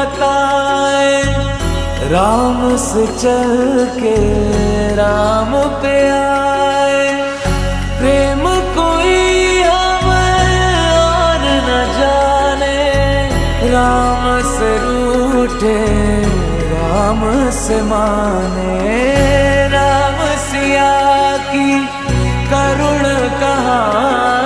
बताए। राम से चल K Ram pay आए, प्रेम कोई हम और न जाने। राम से रूठे राम से माने, राम सिया की करुण कहानी।